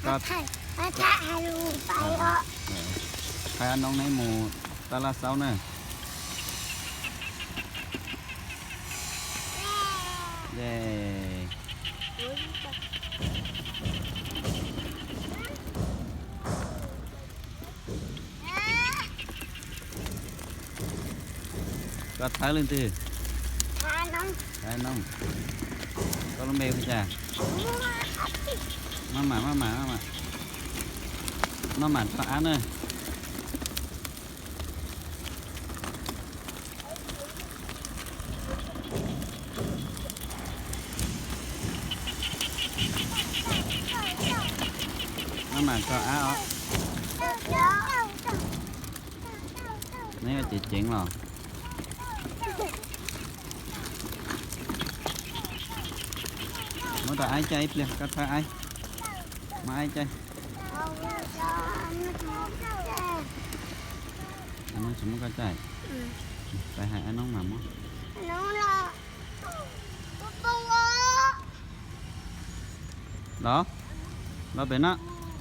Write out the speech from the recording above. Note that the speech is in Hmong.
Koj thaij Noob neb mus tab laj xaub na. Koj thawb leej twg? Thawb Noob. Koj lub npe hu cas? Maj mam, maj mam, maj mam, maj mam rho av na. Maj mam rho av os. Neb yuav ceev ceev los. Muab rau aib caij ib pliag, koj thawb aib. Muab aib caij. Tsis muab koj caij. Pais hais aib Noob mas muab. Los, los pem no.